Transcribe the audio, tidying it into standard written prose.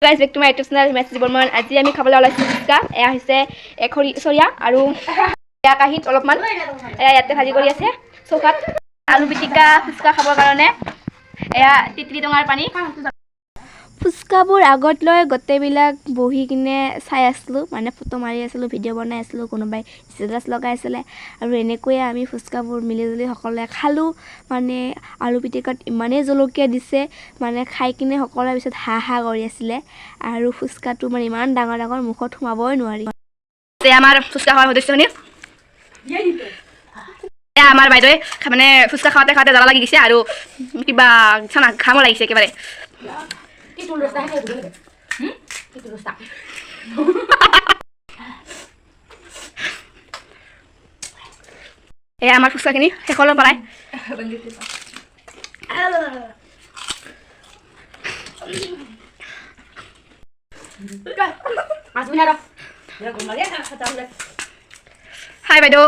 Guys, back to my YouTube channel Himashree Barman. আজি আমি খাবলৈ ওলাইছোঁ ফুচকা। এয়া হৈছে এখৰি চৰিয়া আৰু এয়া কাঁহীত অলপমান, এয়া ইয়াতে ভাজি কৰি আছে চৌকাত আলু পিটিকা ফুচকা খাবৰ কাৰণে। এয়া তেতেলী টেঙাৰ পানী। ফুচকাবোৰ আগত লৈ গোটেইবিলাক বহি কিনে চাই আছিলোঁ, মানে ফটো মাৰি আছিলোঁ, ভিডিঅ' বনাই আছিলোঁ, কোনোবাই ষ্টেটাছ লগাই আছিলে। আৰু এনেকৈয়ে আমি ফুচকাবোৰ মিলিজুলি সকলোৱে খালোঁ। মানে আলু পিটিকাত ইমানেই জলকীয়া দিছে, মানে খাই কিনে সকলোৱে পিছত হা হা কৰি আছিলে। আৰু ফুচকাটো মানে ইমান ডাঙৰ ডাঙৰ, মুখত সোমাবই নোৱাৰি। এয়া আমাৰ ফুচকা খোৱাৰ সদস্যখিনি। এয়া আমাৰ বাইদেৱে মানে ফুচকা খাওঁতে খাওঁতে জ্বালা লাগি গৈছে আৰু কিবা চানা ঘামো লাগিছে একেবাৰে। এয়া আমাৰ ফুচকাখিনি শেষলৈ পেলাই। হাই বাইদেউ।